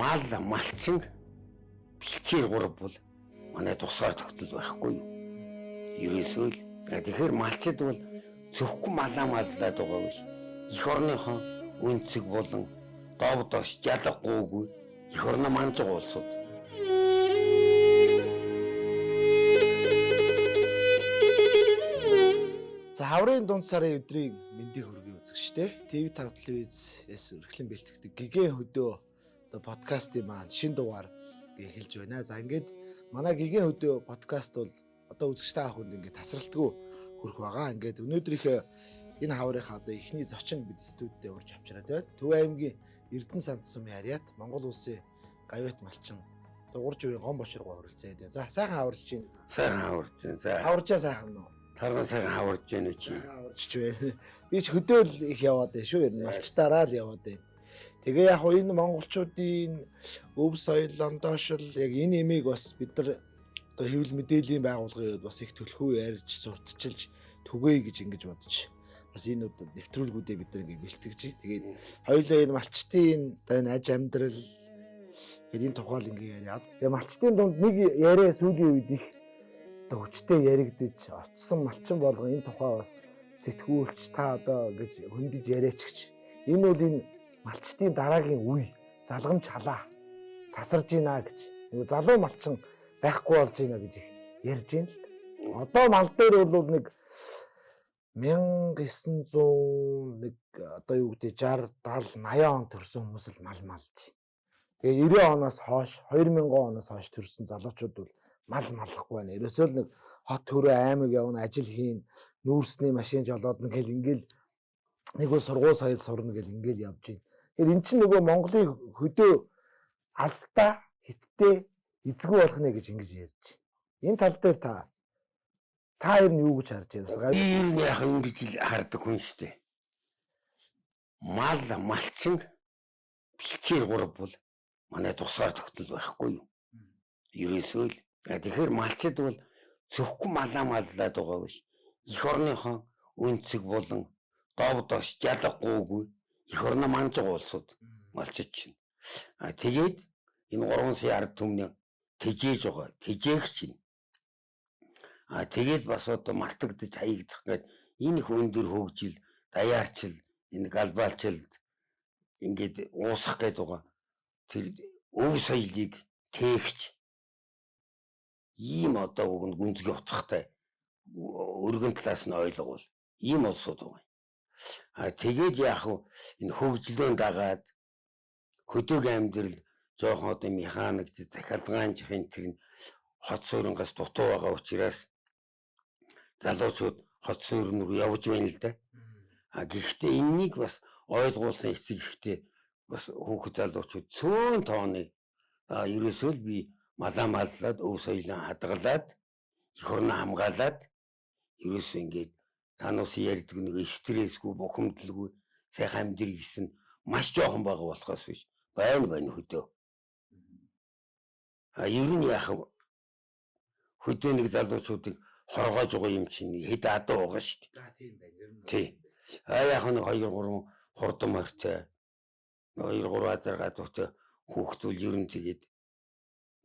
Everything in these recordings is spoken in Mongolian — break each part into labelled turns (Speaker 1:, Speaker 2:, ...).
Speaker 1: Мал малчин бэлчээр гурав бол манай тусгаар тогтнол байхгүй юу? Ерөөсөө л тэгэхээр малчид бол зөвхөн малаа маллаад байгаа биш. Эх орныхоо өнцөг болон дов доош жалгагүйгүй эх орноо манж байгаа улсууд.
Speaker 2: За хаврын дунд сарын өдрийн мэндийг хүргэе үзэгчдээ. ТV5 телевиз эс өрхлөн бэлтгэдэг гигэн хөдөө одоо подкастын маань шин дугаар эхэлж байна. За ингээд манай гигэн хөдөө подкаст бол одоо үзэгчтэй авах хүнд ингээд тасралтгүй хүрэх байгаа. Ингээд өнөөдрийнхөө энэ хаврынхаа одоо эхний зочин бид студидээ урьж авчираад байна. Төв аймгийн Эрдэнэ санд сумын харьяат Монгол улсын гавьяат малчин дугуйч үеийн гон боширгоо хүрэлцээд байна. За сайхан аварч чинь.
Speaker 1: Сайхан аварч байна. За.
Speaker 2: Аварчаа сайхан нөө.
Speaker 1: Тарган сайхан аварч байна чи.
Speaker 2: Аварч байна. Би ч хөдөөл их яваад байна шүү. Ер нь малчтаараа л яваад байна. Тэгээ яг хуу энэ монголчуудын өв соёл, ондоошил яг энэ эмийг бас бид нар одоо хэвлэл мэдээллийн байгууллагын хувьд бас их төлхөө ярьж, сурталчилж түгээе гэж ингэж бодож бас энэ удаа нэвтрүүлгүүдээ бид нар ингэ бэлтгэж. Тэгээд хоёулаа энэ малчтын одоо энэ аж амьдрал гээд энэ тухайл ингэ яриад. Тэгээ малчтын дунд нэг яриа сүүлийн үед их одоо хүчтэй яригдж очсон малчин болгон энэ тухай бас сэтгүүлч та одоо гэж хөндөж яриачч. Энэ бол энэ малчтын дараагийн үе залгамж халаа тасарж гинэ гэж. Нөгөө залуу малчин байхгүй болж гинэ гэж их ярьж гин л. Одоо мал дээр бол нэг 1900 нэг одоо юу гэдэг 60 70 80 он төрсэн хүмүүс л мал малж. Тэгээ 90 оноос хойш 2000 оноос хойш төрсэн залуучууд бол мал малахгүй байна. Ерөөсөө л нэг хот хөрөө аймаг явна, ажил хийн, нүүрсний машин жолоодно гэл ингээл нэг бол сургууль соёл сурна гэл ингээл явж байна. Тэгэхээр эн чинь нөгөө Монголын хөдөө алстаа хиттэй эзгүй болох нэ гэж ингэж ярьж байна. Энэ тал дээр та ер нь юу гэж харж байна?
Speaker 1: Би ер нь яг ингэж л хардаг хүн шүү дээ. Мал малчин бэлчээр гурав бол манай тусгаар тогтнол байхгүй юу? Ерөөсөө л тэгэхээр малчид бол зөвхөн малаа маллаад байгаа биш. Эх орныхоо өнцөг болон дов доош жалгагүйгүй эх орноо манж байгаа улсууд малчид чинь. А тэгээд энэ 3 сая ард түмнээ тэжээж байгаа. Тэжээх чинь. А тэгээд бас одоо мартагдаж хаягдах гээд энэ их өндөр хөгжил, даяарчил, энэ глобалчлалд ингээд уусах гээд байгаа. Тэр өв соёлыг тээгч ийм одоо уг нь гүнзгий утгатай өргөн талаас нь ойлговол ийм улсууд байгаа. А тэгээд яах вэ? Энэ хөгжлөө дагаад хөдөг амьдрал жоохон одоо механик захиалгаанжихын тэр нь хот суурингаас дутуу байгаа учраас залуучууд хот суурин руу явж байна л да. А гэхдээ энэнийг бас ойлгуулсан эцэг ихтэй бас хүүхэд залуучууд цөөн тооны ерөөсөө л би малаа маллаад өв соёлоо хадгалаад эх орноо хамгаалаад ерөөсөө ингээд танаас ярьдаг нэг стрессгүй бухимдалгүй сайхан амьдрий гэсэн маш жоохон байгаа болохоос биш байна байна хөдөө. А ер нь яах вэ? Хөдөө нэг залуучуудыг хоргоож байгаа юм чинь хэд адуу байгаа шүү дээ.
Speaker 2: За тийм байна. Ер нь.
Speaker 1: Тий. А яах вэ? 2 3 хурдан морьтой 2 3 азар гадуутай хүүхдүүл ер нь тэгээд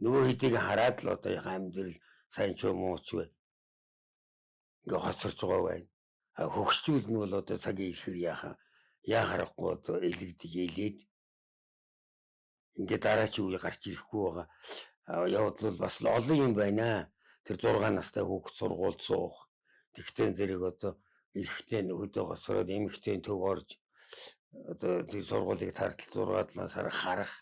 Speaker 1: нөгөө хэдийг хараад л одоо яхаа амьдрал сайн ч юм уу ч вэ ингээ хоцорч байгаа байна. А хөгшчүүл нь бол одоо цагийн ихээр яхаа яа харахгүй одоо элэгдэж элээд ингээ дараачийн үе гарч ирэхгүй байгаа. Явдал бол бас л олон юм байна. Тэр 6 настай хүүхэд сургуульд суух. Тэгтэн зэрэг одоо эрэгтэй хөдөө гоцроод эмэгтэй төв орж одоо тэр сургуулийг тартал 6 7 сар харах.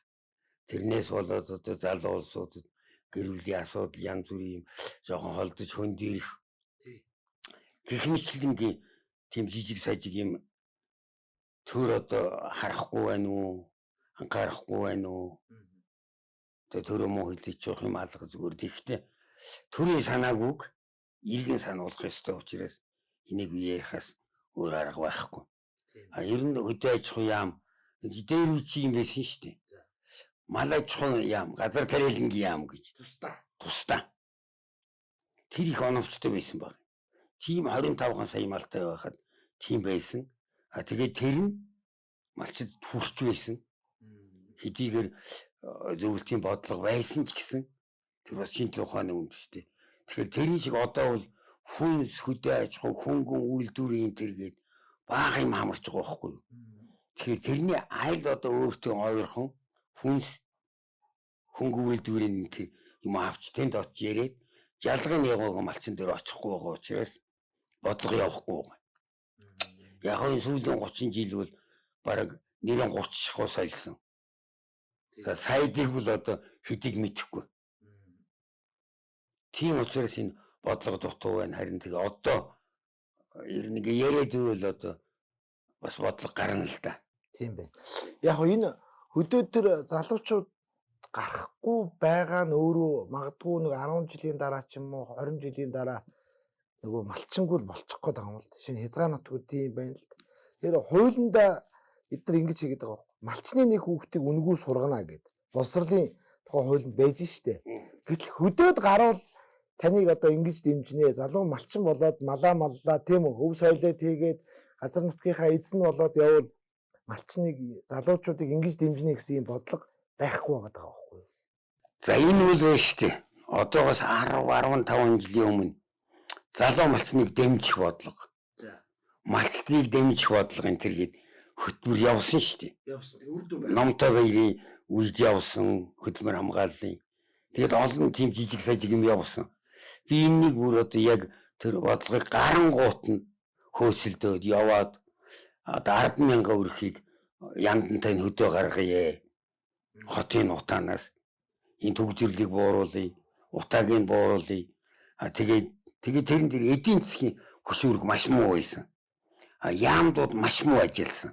Speaker 1: Тэрнээс болоод одоо залуу улсуудад гэр бүлийн асуудал янз бүрийн юм жоохон холдож хөндөрөх. Гэх мэтлэнгийн тийм жижиг сажиг юм төр одоо харахгүй байна уу? Анхаарахгүй байна уу? Одоо төрөө муу хэлж явах юм алга зүгээр. Тэгэхдээ төрийн санаагүйг иргэн сануулах ёстой учраас энийг би ярихаас өөр арга байхгүй. А ер нь хөдөө аж ахуй яам дээр үчи юм байсан шүү дээ. Мал аж ахуйн яам, газар тариалангийн яам гэж.
Speaker 2: Тусдаа.
Speaker 1: Тусдаа. Тэр их оновчтой байсан баг. Тийм 25 сая малтай байхад тийм байсан. А тэгээд тэр нь малчид хүрч байсан. Хэдийгээр зөвлөлтийн бодлого байсан ч гэсэн тэр бас шинжлэх ухааны үндэстэй. Тэгэхээр тэрийн шиг одоо бол хүнс хөдөө аж ахуй хөнгөн үйлдвэрийн энэ төр гээд бага юм хамарч байгаа байхгүй юу. Тэгэхээр тэрний айл одоо өөртөө ойрхон хүнс хөнгөн үйлдвэрийн энэ төр юм авч тэнд очиж яриад жалгын ягууг малчин дээр очихгүй байгаа учраас бодлого явахгүй байгаа. Яг энэ сүүлийн 30 жил бол бараг нэрэн 30 шахуу сольсон. За сайдыг бол одоо хэдийг мэдэхгүй. Тийм учраас энэ бодлого дутуу байна. Харин тэгээ одоо ер нь ингээ яриад байвал одоо бас бодлого гарна л да.
Speaker 2: Тийм байна. Яг хөө энэ хөдөө төр залуучууд гарахгүй байгаа нь өөрөө магадгүй нэг 10 жилийн дараа ч юм уу 20 жилийн дараа нөгөө малчингүйл болчих гээд байгаа юм л да. Шинэ хязгаар нутгүй тийм байна л да. Тэр хуулиндаа эдгээр ингэж хийгээд байгаа байхгүй. Малчны нэг хүүхдийг үнэгүй сургана гэд. Боловсролын тухай хуулинд байж штэ. Гэтэл хөдөөд гарвал таныг одоо ингэж дэмжинэ. Залуу малчин болоод малаа маллаа тийм үү? Хөв соёлоо тийгээд газар нутгийнхаа эзэн болоод явбал малчныг залуучуудыг ингэж дэмжинэ гэсэн юм бодлого байхгүй байгаа байхгүй юу?
Speaker 1: За энэ үйл байна штэ. Одоогоос 10 15 жилийн өмнө залуу малчныг дэмжих бодлого.
Speaker 2: За.
Speaker 1: Малчдыг дэмжих бодлого энэ төр гээд хөтөлбөр явсан штэ.
Speaker 2: Явсан. Үр дүн
Speaker 1: Номтой баярын үед явсан хөдөлмөр хамгааллын. Тэгээд олон тийм жижиг сажиг юм явсан. Би энэнийг бүр одоо яг тэр бодлогыг гарангуут нь хөөцөлдөөд яваад одоо 10,000 өрхийг яндантай нь хөдөө гаргая. Хотын утаанаас энэ төгжрлийг бууруулъя, утааг нь бууруулъя. А тэгээд тэрэн дээр эдийн засгийн хөшүүрэг маш муу байсан. А яамдууд маш муу ажилласан.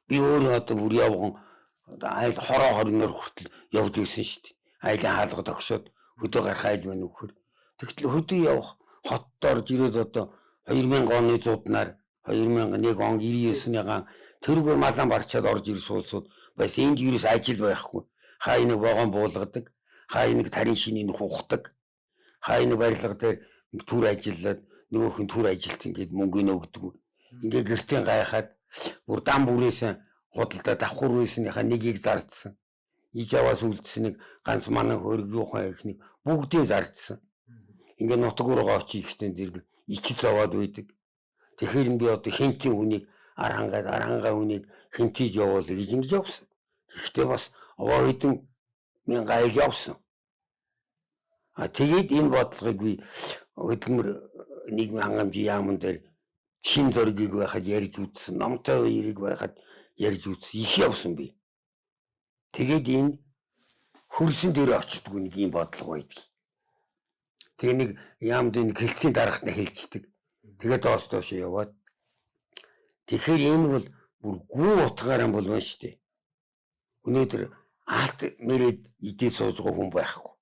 Speaker 1: Би өөрөө одоо бүр явган одоо айл хороо хорноор хүртэл явж байсан шүү дээ. Айлын хаалга тогшоод хөдөө гарах айл байна үхээр. Тэгтэл хөдөө явах хотод орж ирээд одоо 2000 оны зуднаар 2001 он 99-ны тэрүүгээр малан барчаад орж ирсэн улсууд байсан. Энд ерөөс ажил байхгүй. Хаа нэг вагон буулгадаг, хаа нэг тарын шинийг ухдаг, хаа нэг барилга дээр нэг түр ажиллаад нөгөөх нь түр ажилт ингээд мөнгө өгдөг. Ингээ гэртээ гайхаад бүр дам бүрээс худалдаа давхар үйснийхаа нэгийг зардсан. Иж аваас үлдсэн нэг ганц манай хөргийнхаа ихнийг бүгдийг зардсан. Ингээ нутаг руугаа очиж ихтэн дэрэг ичид зовоод байдаг. Тэгэхээр би одоо хинтийн хүнийг ар хангаад ар хангаа хүнийг хинтийж явуул гэж ингэж явсан. Гэхдээ бас овоо хэдэн мянган айл явсан. А тэгээд энэ бодлогыг би хөдөлмөр нийгмийн хангамжийн яамн дээр шин зоригийг байхад ярьж үзсэн, номтой баярыг байхад ярьж үзсэн, их явсан би. Тэгээд энэ хөрсөн дээр очдгүй нэг юм бодлого байдаг. Тэгээ нэг яамд энэ хэлцийн дарагт нь хэлцдэг. Тэгээд доос доош яваад. Тэгэхээр энэ бол бүр гүн утгаараа бол байна шүү дээ. Өнөөдөр алт мэрэд идээ сууж байгаа хүн байхгүй.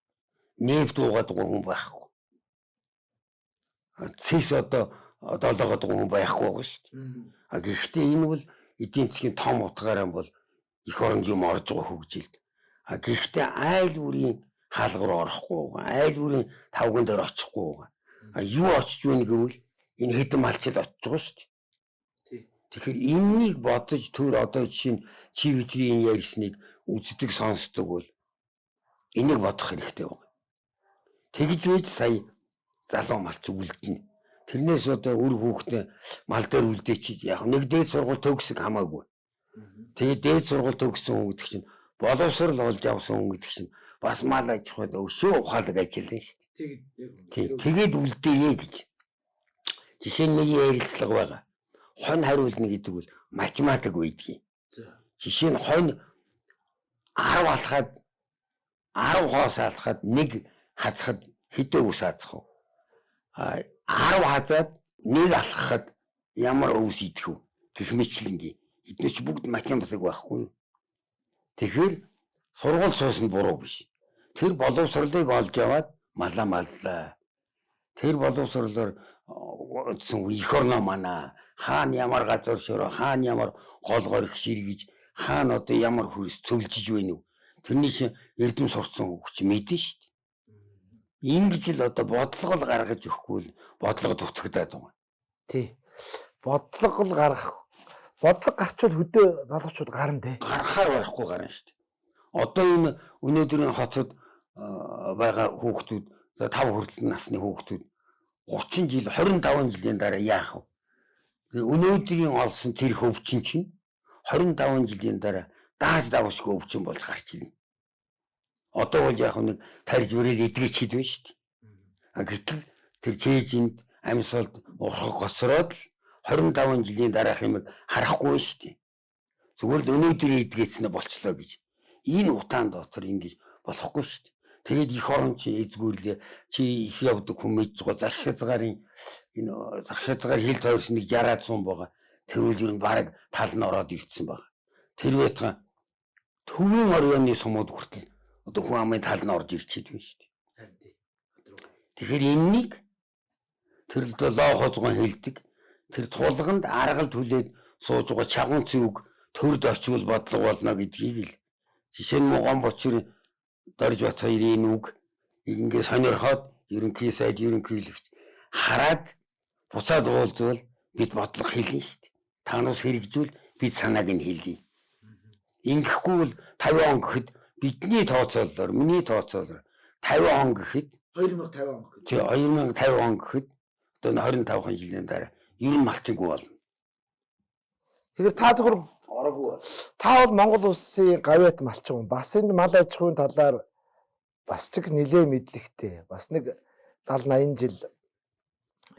Speaker 1: Нефт уугаад байгаа хүн байхгүй. Цэс одоо долоогоод байгаа хүн байхгүй байгаа шүү дээ. А гэхдээ энэ бол эдийн засгийн том утгаараа бол эх оронд юм орж байгаа хөгжилд. А гэхдээ айл бүрийн хаалга руу орохгүй байгаа. Айл бүрийн тавган дээр очихгүй байгаа. А юу очиж байна гэвэл энэ хэдэн малчил очиж байгаа шүү дээ. Тэгэхээр энэнийг бодож төр одоо жишээ нь чи бидний энэ ярьсныг үздэг сонсдог бол энийг бодох хэрэгтэй байна. Тэгж байж сая залуу малч үлдэнэ. Тэрнээс одоо үр хүүхдээ мал дээр үлдээчих яг нэг дээд сургууль төгсөг хамаагүй. Тэгээд дээд сургууль төгссөн хүн гэдэг чинь боловсрал олж авсан хүн гэдэг чинь бас мал аж ахуйд өшөө ухаалаг ажиллана шүү дээ. Тэгээд үлдээе гэж. Жишээ нь миний ярилцлага байгаа. Хонь хариулна гэдэг бол математик байдгийг. Жишээ нь хонь 10 алхаад 10 хоос алхаад нэг хазахад хэдэн ус хазах вэ? А 10 хазаад нэг алхахад ямар өвс идэх вэ? Гэх мэтлэнгийн. Эдгээр чи бүгд математик байхгүй юу? Тэгэхээр сургууль суусан буруу биш. Тэр боловсролыг олж аваад малаа маллаа. Тэр боловсролоор эх орноо манаа хаана ямар газар шороо, хаана ямар гол горих ширгэж, хаана одоо ямар хөрс цөлжиж байна вэ? Тэрний чинь эрдэм сурцсан хүүхч мэдэн шүү дээ. Ингэж л одоо бодлого л гаргаж өгөхгүй л бодлого дутагдаад байгаа.
Speaker 2: Тий. Бодлого л гаргах. Бодлого гарчвал хөдөө залуучууд гарна те.
Speaker 1: Гарахаар барахгүй гарна шүү дээ. Одоо энэ өнөөдрийн хотод байгаа хүүхдүүд, за 5 хүртэл насны хүүхдүүд 30 жил, 25 жилийн дараа яах вэ? Өнөөдрийн олсон тэр хөвчин чинь 25 жилийн дараа дааж давшгүй өвчин болж гарч ирнэ. Одоо бол яг нэг тарж бүрэл эдгэж хэд вэ шүү дээ. А гэтэл тэр чэйжинд амьсгалд урхаг гоцроод л 25 жилийн дараах юмыг харахгүй шүү дээ. Зүгээр л өнөөдөр эдгээцнэ болчлоо гэж. Энэ утаан дотор ингэж болохгүй шүү дээ. Тэгээд эх орон чи эзгүүрлээ, чи их явдаг хүн мэдж байгаа зах хязгаарын энэ зах хязгаар хил тойрсон нэг 60 100 байгаа. Тэр үл ер нь бараг тал нь ороод ирсэн байгаа. Тэр байтугай төвийн орионы сумууд хүртэл одоо хүн амын тал нь орж ирчээд байна шүү дээ. Тэгэхээр энэнийг тэр л лоо хозгон хэлдэг. Тэр тулганд аргал түлээд сууж байгаа чагуун цэвг төрд очивол бодлого болно гэдгийг л жишээ нь Могон бочир Дорж Бат хоёрын үг ингээ сонирхоод ерөнхий сайд, ерөнхийлөгч хараад буцаад уулзвал бид бодлого хэлнэ шүү дээ. Та нараас хэрэгжүүл бид санааг нь хэлье. Ингэхгүй бол 50 он гэхэд бидний тооцоололоор, миний тооцоололоор 50 он гэхэд
Speaker 2: 2050 он гэхэд.
Speaker 1: Тий, 2050 он гэхэд одоо 25 жилийн дараа ер нь малчингүй болно.
Speaker 2: Тэгэхээр та зөвхөн
Speaker 1: ороогүй.
Speaker 2: Та бол Монгол улсын гавьяат малчин хүн. Бас энэ мал аж ахуйн талаар бас ч нэлээ мэдлэгтэй. Бас нэг 70 80 жил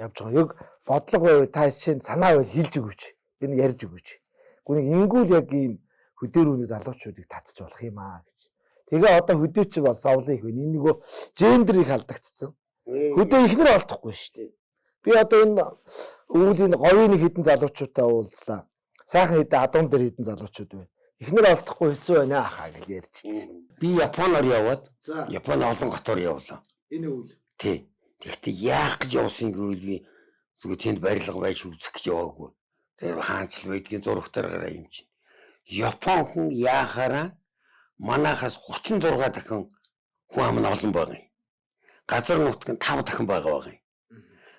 Speaker 2: явж байгаа. Яг бодлого байв та жишээ нь санаа байл хэлж өгөөч. Энэ ярьж өгөөч. Гүн ингүүл яг ийм хөдөөрүүний залуучуудыг татчих болох юм аа гэж. Тэгээ одоо хөдөө чи бол савлын их байна. Энэ нөгөө гендер их алдагдцсан. Хөдөө ихнэр олдохгүй шүү дээ. Би одоо энэ өвлийн говийн нэг хідэн залуучуудаа уулзлаа. Сайхан хэдэн адуун дээр хідэн залуучууд байна. Ихнэр олдохгүй хэцүү байна ахаа гэж ярьж байна.
Speaker 1: Би Японоор яваад Японы олон хотоор явлаа.
Speaker 2: Энэ өвөл.
Speaker 1: Тий. Тэгэхдээ яах гэж явсан гэвэл би зүгээр тэнд барилга байж үзэх гэж яваагүй. Тэр хаанчл байдгийн зурагтаар гараа юм чинь. Япон хүн яахаараа манайхаас 36 дахин хүн ам нь олон байгаа юм. Газар нутг нь 5 дахин байгаа юм.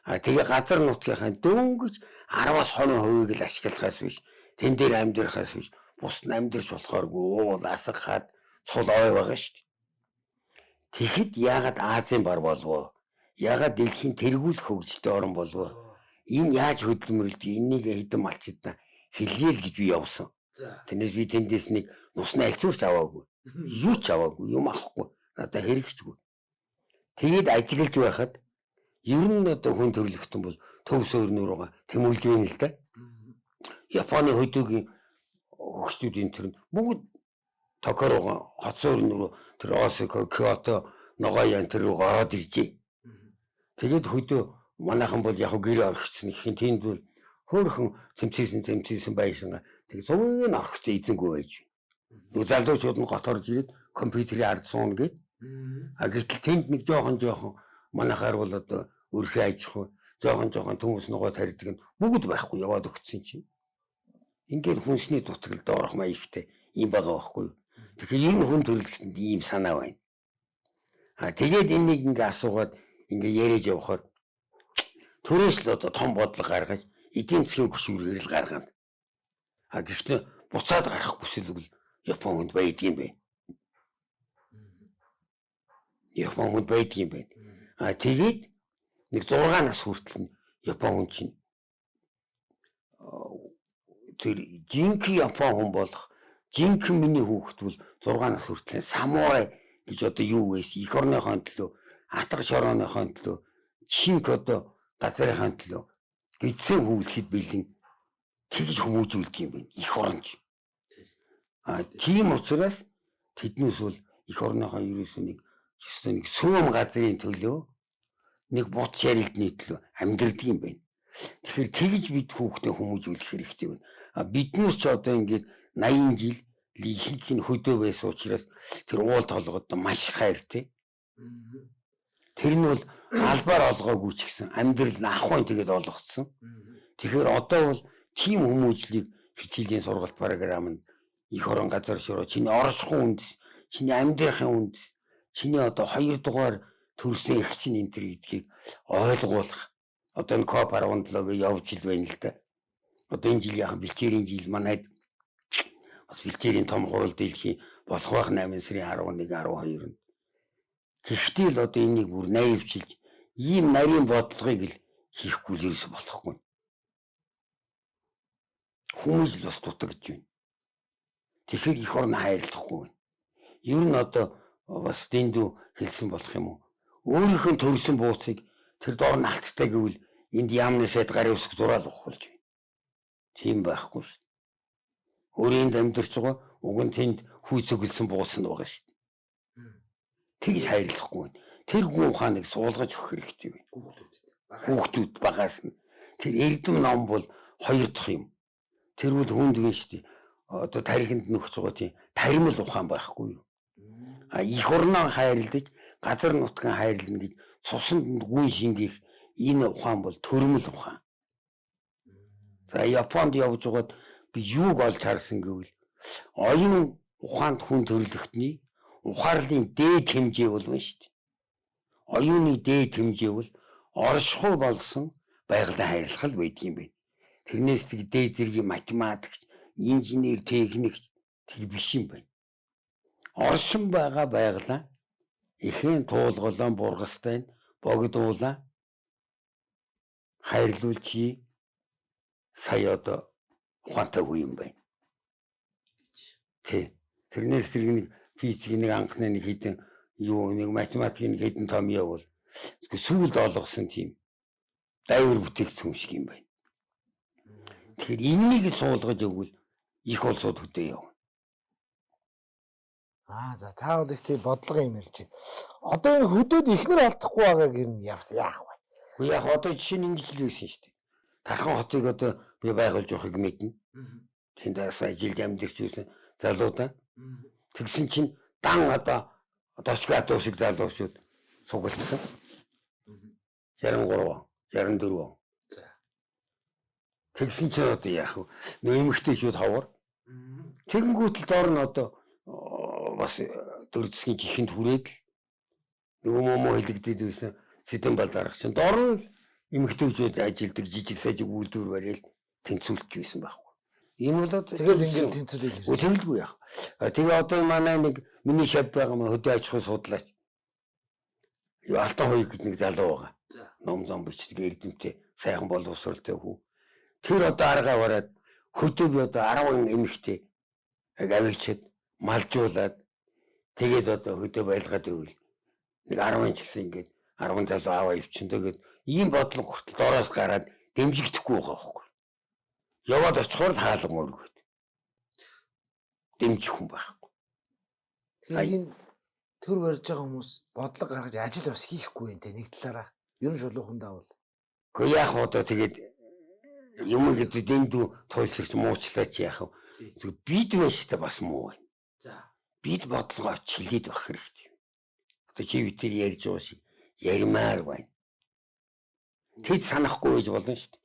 Speaker 1: А тэгээ газар нутгийнхаа дөнгөж 10-аас 20%-ийг л ашиглахаас биш, тэн дээр амьдрахаас биш, бус нь амьдрч болохооргүй уул асаг хад цул ой байгаа шүү дээ. Тэгэхэд яагаад Азийн бар болвоо? Яагаад дэлхийн тэргүүлэх хөгжилтэй орн болвоо? Энэ яаж хөдөлмөрлөдөг? Энийг хэдэн малчидна хэлье л гэж би явсан. Тэрнээс би тэндээс нэг нусны альцуурч аваагүй. Юу ч аваагүй, юм авахгүй. Надад хэрэгчгүй. Тэгээд ажиглаж байхад ер нь одоо хүн төрлөختөн бол төв суурь руугаа тэмүүлж байна л да. Японы хөдөөгийн хөгжлүүдийн тэр нь бүгд Токио руугаа, хот суурь руу, тэр Осака, Киото, Ногоян тэр рүү ороод иржээ. Тэгээд хөдөө манайхан бол яг гэрээ орхисон их тэнд бол хөөрхөн цэмцээсэн байсан. Тэгээд зуун орхисон эзэнгүй байж. Нөгөө залуучууд нь гот орж ирээд компьютерийн ард сууна гэд. А гэтэл тэнд нэг жоохон манайхаар бол одоо өрхөө аж ахуй жоохон төмөс ногоо тарьдаг нь бүгд байхгүй яваад өгсөн чинь. Ингээд хүнсний дутагдalд орох маягтай юм байгаа байхгүй юу. Тэгэхээр энэ хүн төрөлхтөнд ийм санаа байна. А тэгээд энийг ингээ асуугаад ингээ яриад явхаар төрөөс л одоо том бодлого гаргаж эдийн засгийн хөшүүргээр л гаргана. А гэхдээ буцаад гарах хүсэл үл Япон хүнд байдгийн байна. Япон хүнд байдгийн байна. А тэгээд нэг 6 нас хүртэл нь Япон хүн чинь тэр жинхэнэ Япон хүн болох жинхэнэ миний хүүхэд бол 6 нас хүртэл самурай гэж одоо юу вэ? Эх орныхоо төлөө, атга шорооныхоо төлөө, чинк одоо газрынхаа төлөө гидсэн хүлэхэд бэлэн тэгж хүмүүжүүлдэг юм байна. Эх оронч. А тийм учраас тэднээс бол эх орныхоо ерөөсөө нэг ёстой нэг сөөм газрын төлөө нэг бут шарилдны төлөө амьдрдаг юм байна. Тэгэхээр тэгж бид хүүхдээ хүмүүжүүлэх хэрэгтэй байна. А биднээс ч одоо ингээд 80 жил ихэнх нь хөдөө байсан учраас тэр уул толгойд маш их хайртай. Тэр нь бол албаар олгоогүй ч гэсэн амьдрал нь ахуйн тэгээд олгоцсон. Тэгэхээр одоо бол тийм хүмүүжлийг хичээлийн сургалт програмд эх орон газар шороо чиний оршихуй үндэс, чиний амьдрахын үндэс, чиний одоо 2 дугаар төрсөн эх чинь энэ төр гэдгийг ойлгуулах. Одоо энэ КОП 17-г явж ил байна л да. Одоо энэ жил яхан бэлчээрийн жил манайд бас бэлчээрийн том хурал дэлхий болох байх 8 сарын 11 12-нд. Гэхдээ л одоо энийг бүр наривчилж ийм нарийн бодлогыг л хийхгүй л ерөөсө болохгүй. Хүмүүс л бас дутагдж байна. Тэгэхээр эх орн хайрлахгүй байна. Ер нь одоо бас дэндүү хэлсэн болох юм уу? Өөрийнх нь төрсөн бууцыг тэр дор нь алттай гэвэл энд яамны сайд гарын үсэг зураал ухуулж байна. Тийм байхгүй шүү дээ. Өөрийн энд амьдарч байгаа уг нь тэнд хүй цөглөсөн бууц нь байгаа шүү дээ. Тэгж хайрлахгүй байна. Тэр гүн ухааныг суулгаж өгөх хэрэгтэй байна. Хүүхдүүд багаас нь. Тэр эрдэм ном бол хоёр дахь юм. Тэр бол хүнд гин шүү дээ. Одоо тарихынд нөхж байгаа тийм таримл ухаан байхгүй юу? А их орноо хайрлаж, газар нутгийн хайрлана гэж цуснд гүн шингээх энэ ухаан бол төрмөл ухаан. За Японд явж байгаад би юуг олж харсан гэвэл оюун ухаанд хүн төрөлхтний ухаарлын дээд хэмжээ бол байна шүү дээ. Оюуны дээд хэмжээ бол оршихуй болсон байгалийн хайрлах л байдаг юм байна. Тэрнээс тэг дээд зэргийн математикч, инженер, техникч тэр биш юм байна. Оршин байгаа байгалаа эхэн туулголон бургастай богдуулаа хайрлуулчих сая одоо ухаантай үе юм байна. Тий. Тэрнээс тэр нэг физикийн нэг анхны нэг хэдэн юу нэг математикийн нэг хэдэн том явуул сүүлд олгосон тийм дайвар бүтээгдэхүүн шиг юм байна. Тэгэхээр энэнийг суулгаж өгвөл их улсууд хөдөө явна.
Speaker 2: Аа за та бол их тийм бодлого юм ярьж байна. Одоо энэ хөдөөд ихнэр олдохгүй байгааг нь явсан яах вэ?
Speaker 1: Үгүй яг одоо жишээ нь ингэж л байсан шүү дээ. Тархан хотыг одоо би байгуулж явахыг мэднэ. Тэнд бас ажилд амьдарч байсан залуудаа. Тэгсэн чинь дан одоо дошгадуу шиг залуучууд сугалдсан. 63 он, 64 он. Тэгсэн чинь одоо яах вэ? Нөө эмэгтэйчүүд ховор. Тэгэнгүүт л доор нь одоо бас төр зэсгийн чихэнд хүрээд л нөгөө муу хэлэгдээд байсан сэдэн бал дарах чинь доор нь эмэгтэйчүүд ажилдаг жижиг сажиг үйлдвэр барайл тэнцвүүлж байсан байхгүй. Энэ бол одоо
Speaker 2: Тэгэл ингээл тэнцвүүлээд
Speaker 1: ирсэн. Тэнэлгүй яах. Тэгээ одоо манай нэг миний шав байгаа маа хөдөө аж ахуй судлаач. Юу Алтан хоёг гэдэг нэг залуу байгаа. Ном зам бичдэг эрдэмтэй сайхан боловсралтай хүү. Тэр одоо аргаа бараад хөдөө би одоо 10 эмэгтэй яг авчиад малжуулаад тэгээд одоо хөдөө байлгаад өгвөл нэг 10 ч гэсэн ингээд 10 залуу аваа ивчин тэгээд ийм бодлого хүртэл дороос гараад дэмжигдэхгүй байгаа байхгүй. Яваад очихоор л хаалга өргөд. Дэмжих хүн байхгүй.
Speaker 2: Тэгэхээр энэ төр барьж байгаа хүмүүс бодлого гаргаж ажил бас хийхгүй юм те нэг талаараа. Ер нь шулуухандаа бол.
Speaker 1: Гэхдээ яах вэ одоо тэгээд юм гэдэг дэндүү туйлсэрч муучлаач яах вэ? Зөв бид байж та бас муу байна.
Speaker 2: За.
Speaker 1: Бид бодлогоо чилээд байх хэрэгтэй. Одоо чи бид тэр ярьж байгаа шиг яримаар байна. Тэд санахгүй байж болно шүү дээ.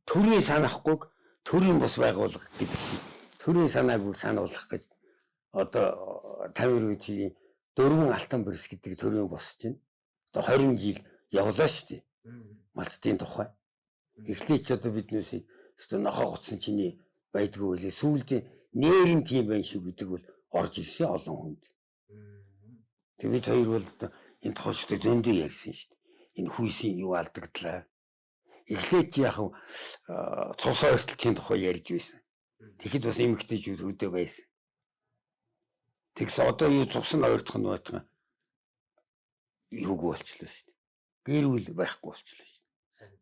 Speaker 1: Төрийн санахгүйг төрийн бус байгууллага гэдэг шиг төрийн санаагүй сануулгах гэж одоо 52 жилийн дөрвөн алтан бэрс гэдэг төрийн бус чинь одоо 20 жил явлаа шүү дээ. Малцдын тухай. Эхлээд ч одоо биднээсийг өстө нохоо гутсан чиний байдгүй үлээ. Сүүлд нэр нь тийм байх шиг гэдэг бол орж ирсэн олон хүнд. Тэг бид хоёр бол одоо энэ тухайчдад зөндөө ярьсан шүү дээ. Энэ хүйсийн юу алдагдлаа. Эхлээд чи яг цус ойртолтын тухай ярьж байсан. Тэгэхэд бас эмэгтэйчүүд хөдөө байсан. Тэгс одоо юу цус нь ойртох нь байтгаа юуг болчлоо шүү дээ. Гэр бүл байхгүй болчлоо шүү дээ.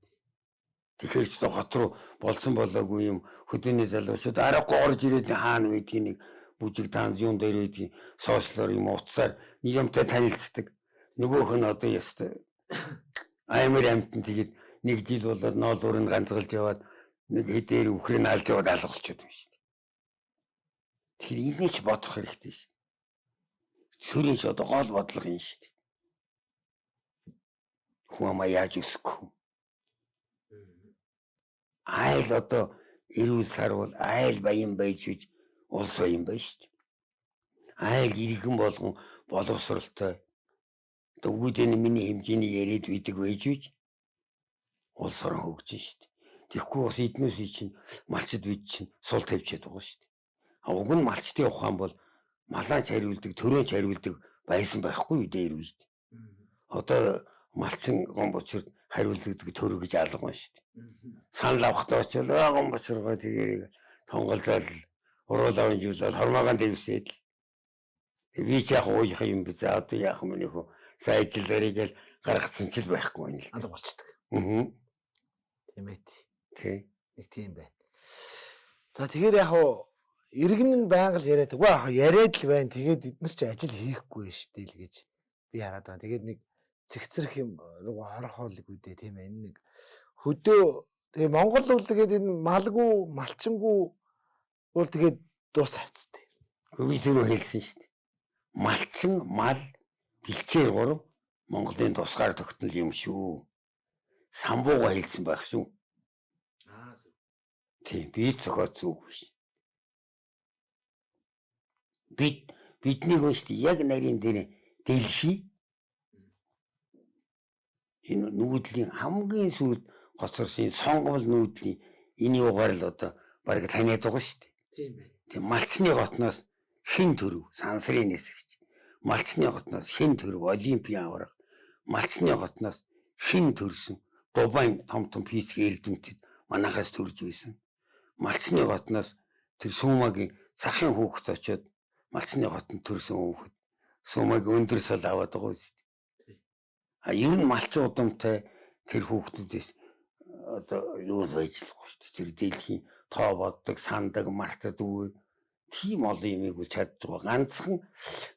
Speaker 1: Тэгэхээр ч хот руу болсон болоогүй юм хөдөөний залуучууд аргагүй орж ирээд хаана байдгийг нэг бүжиг таанз юун дээр байдгийг сошиалор юм утсаар нэг юмтай танилцдаг. Нөгөөх нь одоо ястай аймар амтан тэгээд нэг жил болоод ноолуур нь ганцгалж яваад нэг хэдээр үхрийг алж яваад алга болчиход юм шүү дээ. Тэгэхээр энийг ч бодох хэрэгтэй шүү дээ. Төрийн ч одоо гол бодлого юм шүү дээ. Хүн амаа яаж өсгөх вэ? Айл одоо эрүүл сарвал айл баян байж гэж улс баян байж шүү дээ. Айл иргэн болгон боловсралтай одоо үүдэн миний хэмжээний яриад байдаг байж гэж улс орон хөгжин шүү дээ. Тэгэхгүй бас эднүсий чинь малчид бид чинь сул тавьчихэд байгаа шүү дээ. А уг нь малчдын ухаан бол малаач хариулдаг, төрөөч хариулдаг байсан байхгүй дээр үед. Одоо малчин гомбочрд хариулдаг төрөө гэж алга байна шүү дээ. Санал авахдаа очил гомбочргоо тэгэрийг тонголзоол уруулаа унжуулаад хормоогаан дэвсээд л. Би ч яг ууях юм би за одоо яах юм нөхөө сайжлаарыг гэл гаргацсан ч л байхгүй юм л.
Speaker 2: Алга болчдөг.
Speaker 1: Аа.
Speaker 2: Тийм ээ.
Speaker 1: Тий.
Speaker 2: Нэг тийм байна. За тэгэхээр яг уу иргэн нь байнга л яриад. Үгүй яг яриад л байна. Тэгээд эднэр чи ажил хийхгүй шүү дээ л гэж би хараад байгаа. Тэгээд нэг цэгцэрх юм руу орох хоолгүй дээ тийм ээ. Энэ нэг хөдөө тэгээ Монгол бол тэгээд энэ малгүй малчингүй бол тэгээд дуус авцтай.
Speaker 1: Би түрүү хэлсэн шүү дээ. Малчин, мал, бэлчээр гурав Монголын тусгаар тогтнол юм шүү. Самбууга хэлсэн байх шүү.
Speaker 2: Аа зөв.
Speaker 1: Тийм, би зохиоц үг биш. Биднийг нь шүү дээ яг нарийн дээр дэлхий энэ нүүдлийн хамгийн сүүлд гоцорсон сонгомл нүүдлийн энэ юугаар л одоо бараг таниад байгаа шүү дээ.
Speaker 2: Тийм байна.
Speaker 1: Тийм малцны хотноос хэн төрөв сансрын нисгч. Малцны хотноос хэн төрөв олимпийн аварга. Малцны хотноос хэн төрсөн Дубайн том том физик эрдэмтэд манахаас төрж байсан. Малцны хотноос тэр Сумагийн цахын хүүхэд очиод малцны хотод төрсөн хүүхэд Сумагийн өндөр сал аваад байгаа үст. А ер нь малчин удамтай тэр хүүхдүүдээс одоо юу л байж л шүү дээ. Тэр дэлхийн тоо боддог, сандаг, мартдаг тийм олон юмыг бол чадж байгаа. Ганцхан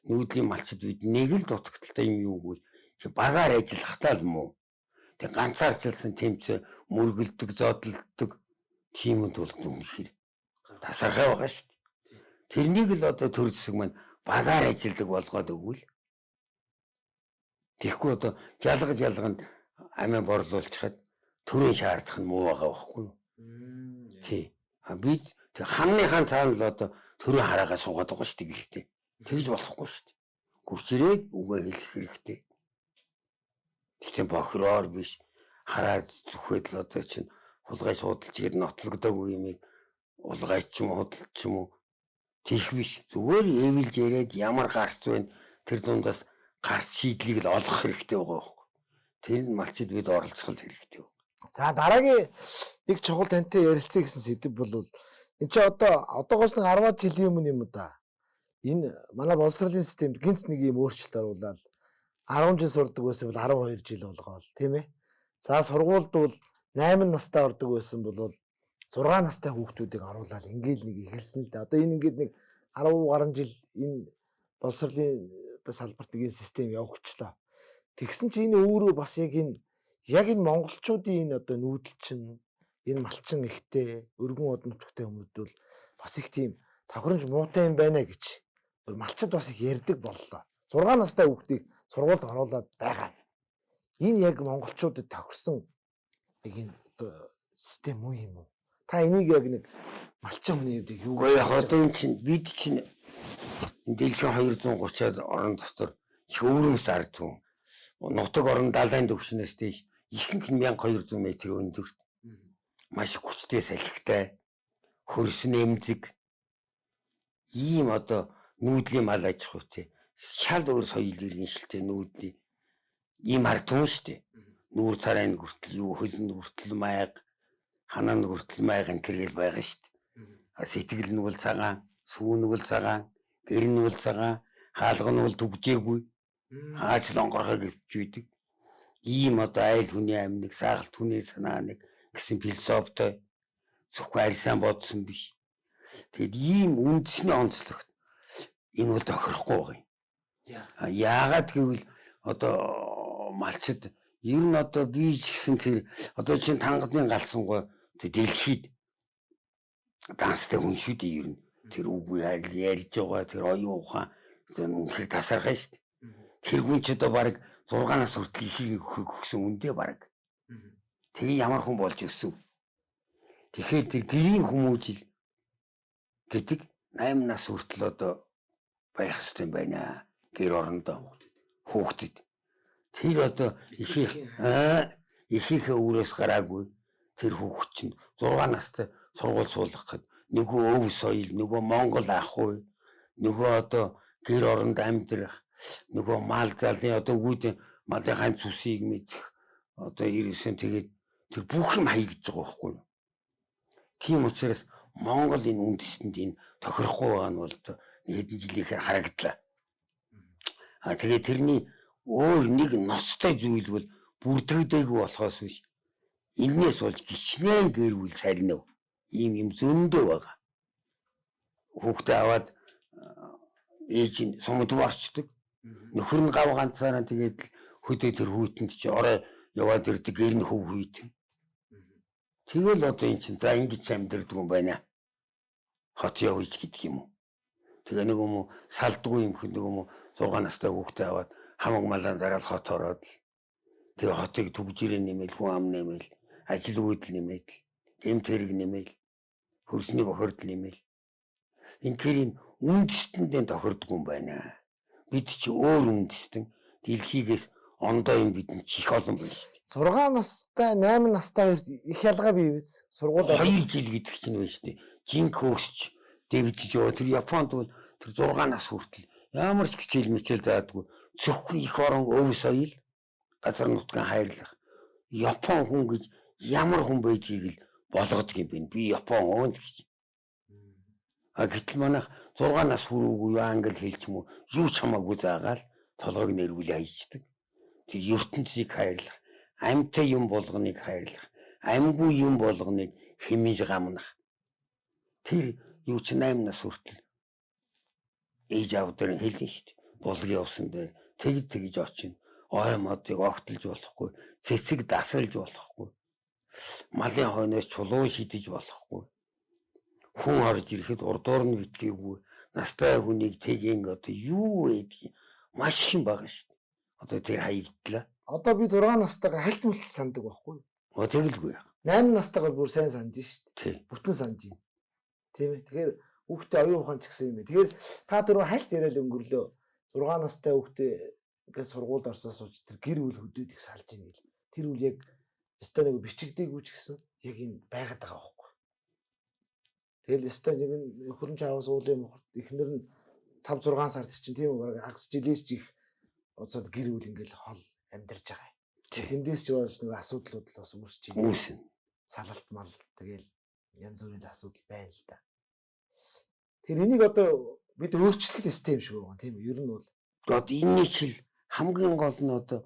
Speaker 1: нүүдлийн малчид бид нэг л дутагдaltaй юм юу гэвэл багаар ажиллахтаа л муу. Тэг ганцаарчилсан тэмцээ мөргөлдөг, зодолдог тиймэнд бол үнэхээр тасархай байгаа шүү дээ. Тэрнийг л одоо төр зэсэг маань багаар ажилладаг болгоод өгвөл. Тэгэхгүй одоо жалга жалганд амиа борлуулчихад төрийн шаардах нь муу байгаа байхгүй юу? Тий. А бид ханныхаа цаана л одоо төрийн хараагаа суугаад байгаа шүү дээ гэхдээ. Тэгж болохгүй шүү дээ. Гүрчрээд үгээ хэлэх хэрэгтэй. Тэгтээ бохироор биш хараа зүхэд л одоо чинь хулгай суудалч гээд нотлогдоогүй юмыг улгай ч юм уу худалч юм уу тийх биш. Зүгээр эвэлж яриад ямар гарц вэ тэр дундаас гарц шийдлийг л олох хэрэгтэй байгаа байхгүй. Тэр нь малчид бид оролцох хэрэгтэй.
Speaker 2: За дараагийн нэг чухал тантай ярилцъя гэсэн сэдэв бол энэ чи одоо одоогоос нэг 10 жилийн өмнө юм да. Энэ манай боловсролын системд гинц нэг юм өөрчлөлт оруулаад 10 жил сурдаг байсан бол 12 жил болгоол тийм ээ. За сургуульд бол 8 настай ордог байсан бол 6 настай хүүхдүүдийг оруулаад ингээл нэг эхэлсэн л дээ. Одоо энэ ингээд нэг 10 гаруй жил энэ боловсролын одоо салбарт нэг энэ систем явагчлаа. Тэгсэн чи энэ өөрөө бас яг энэ монголчуудын энэ одоо нүүдэл чинь энэ малчин ихтэй өргөн удамтгтай хүмүүд бол бас их тийм тохиромж муутай юм байна гэж малчид бас их ярьдаг боллоо. 6 настай хүүхдийг сургуульд оруулаад байгаа. Энэ яг монголчуудад тохирсон яг энэ одоо систем үү юм уу? Та энийг яг нэг малчин хүний хувьд юу
Speaker 1: Үгүй яг одоо энэ чинь бид чинь энэ дэлхийн 230-аад орон дотор их өвөрмөс ард түмэн. Нутаг орон далайн түвшнээс дээш ихэнх нь 1200 м өндөрт маш хүчтэй салхитай хөрсөн эмзэг ийм одоо нүүдлийн мал аж ахуйтай шал өөр соёл иргэншилтэй нүүдлийн ийм ард түмэн шүү дээ. Нүүр царайн хүртэл юу хөлн хүртэл майг ханаа хүртэл майг энэ төр гэл байгаа шүү дээ. Сэтгэл нь бол цагаан, сүүн нь бол цагаан, гэр нь бол цагаан, хаалга нь бол түгжээгүй. Хаач л онгорхой гэвч үйдэг. Ийм одоо айл хүний амныг, саагалт хүний санаа нэг гэсэн философитой зөвхөн арьсаан бодсон биш. Тэгэд ийм үндэсний онцлогт энэ бол тохирохгүй байгаа юм. Яагаад гэвэл одоо малчид ер нь одоо би ч гэсэн тэр одоо чинь тангадын галсангой дэлхийд данстай хүн шүү дээ ер нь. Тэр үгүй ярьж байгаа тэр оюун ухаан үнэхээр тасархай шүү дээ. Тэр хүн ч одоо бараг 6 нас хүртэл ихийг өгсөн үндэ бараг. Тэгээ ямар хүн болж өсөв. Тэгэхээр тэр гэрийн хүмүүжил гэдэг 8 нас хүртэл одоо байх ёстой юм байна. Гэр орондоо хүүхдэд. Тэр одоо ихийнхээ өөрөөс гараагүй. Тэр хүүхэд чинь 6 настай сургууль суулгах гээд нөгөө өв соёл, нөгөө Монгол ах уу, нөгөө одоо гэр оронд амьдрах, нөгөө мал залны одоо үүдэн малын хан цүсийг мэдэх одоо ерөөсөн тэгээд тэр бүх юм хаягдж байгаа байхгүй юу? Тийм учраас Монгол энэ үндэстэнд энэ тохирохгүй байгаа нь бол одоо хэдэн жилийнхээр харагдлаа. А тэгээд тэрний өөр нэг ноцтой зүйл бол бүрдэгдээгүй болохоос биш энээс болж гिचнэн гэр бүл сарнив. Ийм юм зөндөө байгаа. Хүүхдээ аваад ээж нь сумд орчдөг. Нөхөр нь гав ганцаараа тэгээд хөдөө тэр хүүтэнд чи орой яваад ирдэг гэр нь хөв хүйт. Тэгэл одоо эн чинь за ингэж амьдэрдэг юм байна. Хот явъя гэдэг юм уу. Тэгээ нэг юм уу салдгүй юм хэн нэг юм уу 6 настай хүүхдээ аваад хамаг малаан зараал хот ороод л тэгээ хотыг түгжирээ нэмэл хүн ам нэмэл ажил үйлдэл нэмэл гэмт хэрэг нэмэл хөрсний бохирдол нэмэл инхээр энэ үндэстэндээ тохирдгүй юм байна. Бид чи өөр үндэстэн дэлхийгээс ондоо юм бидэнд чи их олон байна шүү дээ.
Speaker 2: 6 настай 8 настай хоёр их ялгаа бий биз? Сургууль
Speaker 1: 2 жил гэдэг чинь байна шүү дээ. Жинк хөөсч дэвжиж яваа тэр Японд бол тэр 6 нас хүртэл ямар ч хичээл мичээл заадгүй зөвхөн их орон өв соёл газар нутгийн хайрлах Япон хүн гэж ямар хүн байдгийг л болгодог юм байна. Би Япон хүн гэж. А гэтэл манайх 6 нас хүрээгүй англи хэлч юм уу юу ч хамаагүй заагаал толгойг нэрвүүлээ хайчдаг. Тэр ертөнцийг хайрлах, амьтай юм болгоныг хайрлах, амьгүй юм болгоныг хэмнэж гамнах. Тэр юу ч 8 нас хүртэл ээж аав дээр хэлнэ шүү дээ. Булаг явсан дээр тэг тэгж очино. Ой модыг огтлж болохгүй, цэцэг дасалж болохгүй. Малын хойноос чулуу шидэж болохгүй. Хүн орж ирэхэд урдуур нь битгийгүй. Настай хүнийг тэгин одоо юу байдгийг маш их юм байгаа шүү дээ. Одоо тэр хаягдлаа.
Speaker 2: Одоо би 6 настайгаа хальт мэлт сандаг байхгүй юу?
Speaker 1: Оо тэгэлгүй яах.
Speaker 2: 8 настайгаа бүр сайн санаж шүү
Speaker 1: дээ. Тий.
Speaker 2: Бүтэн санаж байна. Тийм ээ. Тэгэхээр хүүхдээ оюун ухаан ч гэсэн юм ээ. Тэгэхээр та түрүү хальт яриад өнгөрлөө. 6 настай хүүхдээ ингээд сургуульд орсоос сууж тэр гэр бүл хөдөөд их салж ийн гэл. Тэр үл яг өстой нэг бичигдээгүй ч гэсэн яг энэ байгаад байгаа байхгүй. Тэгэл өстой нэг нь хөрөн чаавас уулын мохорт эхнэр нь 5 6 сард чинь тийм үү баг хагас жилээс ч их уцаад гэр бүл ингээл хол амьдарч байгаа. Тэндээс ч болж нэг асуудлууд л бас үүсэж байна.
Speaker 1: Үүснэ.
Speaker 2: Салалт мал тэгэл янз бүрийн асуудал байна л да. Тэгэхээр энийг одоо бид өөрчлөх систем шиг байгаа тийм үү? Ер нь бол
Speaker 1: Одоо энэний чил хамгийн гол нь одоо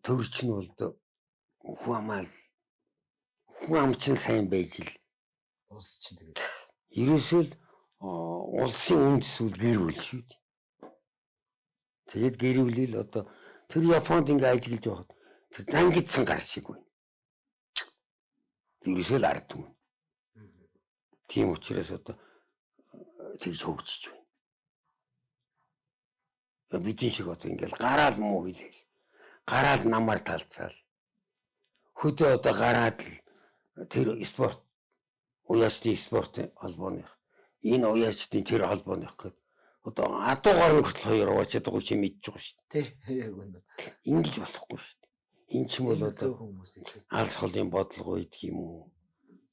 Speaker 1: төрч нь бол одоо хүн амаал хүн ам чинь сайн байж л
Speaker 2: улс чинь тэгээд
Speaker 1: ерөөсөө л улсын үндэс үл гэр бүл шүү дээ. Тэгээд гэр бүлийг л одоо тэр Японд ингээ ажиглаж байхад тэр зангидсан гар шиг байна. Ерөөсөө л ард түмэн. Тийм учраас одоо тэгж хөгжиж байна. Бидний шиг одоо ингээл гараал муу хэлээл. Гараал намар талцаал. Хөдөө одоо гараад л тэр спорт уяачдын спортын холбооных энэ уяачдын тэр холбооных гэд одоо адуугаар нь хүртэл хоёр угаачаад байгаа чи мэдж байгаа шүү
Speaker 2: тий яг үнэ.
Speaker 1: дээ. Ингэж болохгүй шүү дээ. Энэ ч юм бол одоо
Speaker 2: цөөхөн хүмүүс юм.
Speaker 1: алс холын бодлого байдаг юм уу?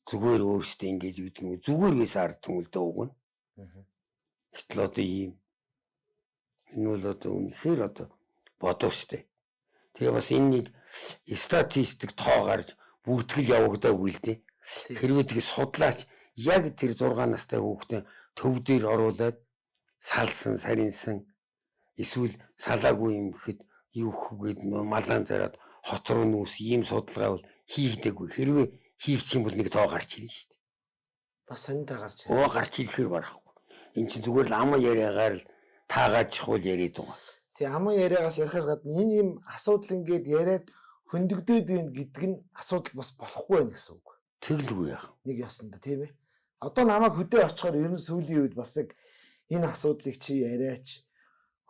Speaker 1: Зүгээр өөрсдөө ингэж үүдэг юм уу? Зүгээр байсан ард түмэлдээ уг нь. Гэтэл одоо ийм энэ бол одоо үнэхээр одоо бодов штэ. Тэгээ бас энэ нэг статистик тоо гарч бүртгэл явагдаагүй л дээ. Хэрвээ тэгээ судлаач яг тэр 6 настай хүүхдээ төв дээр оруулаад салсан, саринсан эсвэл салаагүй юм гэхэд юу гэхэд малаан зараад хот руу нүүс ийм судалгаа бол хийгдээгүй. Хэрвээ хийгдэх юм бол нэг тоо гарч ирнэ шүү дээ.
Speaker 2: Бас сонинтай гарч ирнэ.
Speaker 1: Оо гарч ирэхээр барахгүй. Эн чинь зүгээр л ам яриагаар л таагаад чухал яриад байгаа.
Speaker 2: Тий аман яриагаас ярихаас гадна энэ юм асуудал ингээд яриад хөндөгдөөд байна гэдэг нь асуудал бас болохгүй байх гэсэн үг.
Speaker 1: Тэгэлгүй яах.
Speaker 2: Нэг ёсондоо тийм ээ. Одоо намайг хөдөө очихоор ер нь сүүлийн үед бас яг энэ асуудлыг чи яриач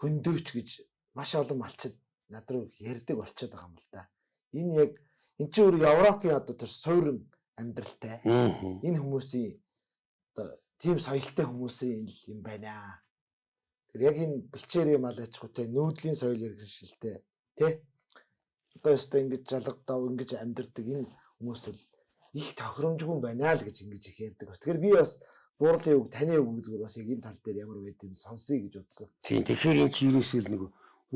Speaker 2: хөндөөч гэж маш олон малчид над руу ярьдаг болчиход байгаа юм л да. Энэ яг эн чинь өөр Европын одоо тэр суурин амьдралтай энэ хүмүүсийн одоо тийм соёлтой хүмүүсийн л юм байна. Тэр яг энэ бэлчээрийн мал аж ахуйтай нүүдлийн соёл иргэншилтэй тий. Одоо өстой ингэж жалгадав ингэж амьдардаг энэ хүмүүс бол их тохиромжгүй байна л гэж ингэж их ярьдаг бас. Тэгэхээр би бас буурлын үг, таны үг зүгээр бас яг энэ тал дээр ямар байд юм сонсъё гэж бодсон.
Speaker 1: Тийм, тэгэхээр энэ чи ерөөсөө л нэг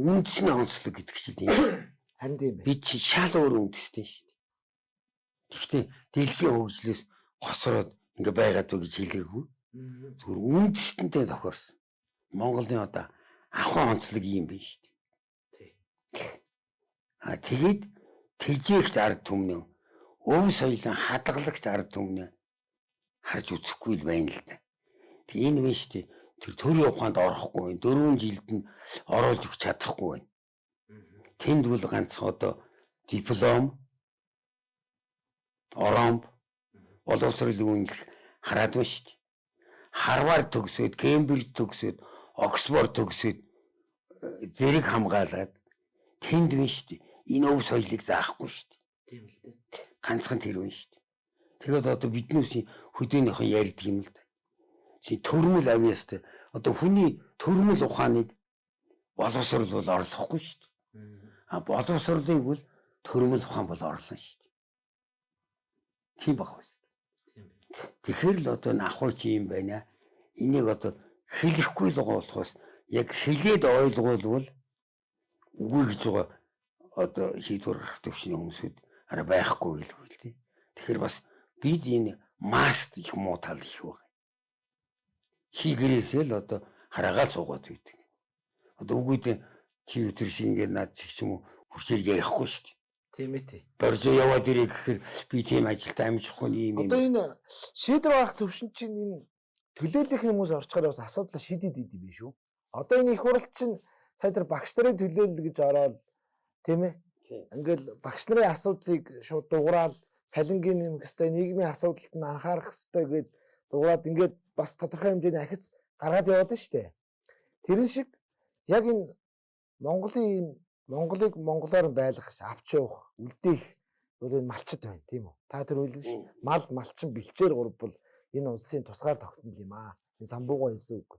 Speaker 1: үндэсний онцлог гэдэг чинь юм.
Speaker 2: Харин тийм байна.
Speaker 1: Бид чи шал өөр үндэстэй шүү дээ. Тэгэхдээ дэлхийн хөгжлөөс хоцроод ингээ байгаад вэ гэж хэлээгүй. Зүгээр үндэстэнтэй тохиорсон. Монголын одоо ахуй онцлог юм биш шүү дээ. А тэгээд тэжээгч ард түмнээ, өв соёлын хадгалагч ард түмнээ харж үзэхгүй л байна л да. Тэг энэ биш шүү дээ. Тэр төрийн ухаанд орохгүй байна. 4 жилд нь оруулж өгч чадахгүй байна. Тэнд бол ганц одоо диплом, оромб, боловсрол үнэлэх хараад байна шүү дээ. Харвард төгсөөд, Кембриж төгсөөд, Оксфорд төгсөөд зэрэг хамгаалаад тэнд байна шүү дээ. Энэ өв соёлыг заахгүй шүү дээ.
Speaker 2: Тийм л дээ.
Speaker 1: Ганцхан тэр байна шүү дээ. Тэгээд одоо биднүүсийн хөдөөнийхэн ярьдаг юм л да. Чи төрмөл авьяастай. Одоо хүний төрмөл ухааныг боловсрол бол орлохгүй шүү дээ. А боловсролыг бол төрмөл ухаан бол орлоно шүү дээ. Тийм баг байна. Тэгэхээр л одоо энэ ахуй чи юм байна. Энийг одоо хэлэхгүй л байгаа болохоос яг хэлээд ойлгуулвал үгүй гэж байгаа одоо шийдвэр гаргах төвшний хүмүүсүүд арай байхгүй гэлгүй л дээ. Тэгэхээр бас бид энэ маст их муу тал их байна. Хийгэрээсээ л одоо хараагаал суугаад байдаг. Одоо үгүй дээ чи өтер шиг ингээд над чиг юм уу хүчээр ярихгүй шүү дээ.
Speaker 2: Тийм ээ тий.
Speaker 1: Боржоо яваад ирээ гэхээр би тийм ажилдаа амжихгүй юм юм.
Speaker 2: Одоо энэ шийдвэр гаргах төвшин чинь энэ төлөөлөх хүмүүс орчхоор бас асуудлаа шийдэд идэв юм шүү. Одоо энэ их хурал чинь сая тэр багш нарын төлөөлөл гэж ороод тийм ээ. Ингээл багш нарын асуудлыг шууд дуграал салингийн нэмэх хэвээр, нийгмийн асуудалд нь анхаарах хэвээр гэд дуграад ингээд бас тодорхой хэмжээний ахиц гаргаад яваад нь шүү дээ. Тэрэн шиг яг энэ Монголын энэ Монголыг монголоор байлгах, авч явах, үлдээх бол энэ малчд байна тийм үү? Та тэр үлдэн ш. Мал, малчин, бэлчээр гурав бол энэ улсын тусгаар тогтнол юм аа. Энэ самбуугаа хэлсэн үг.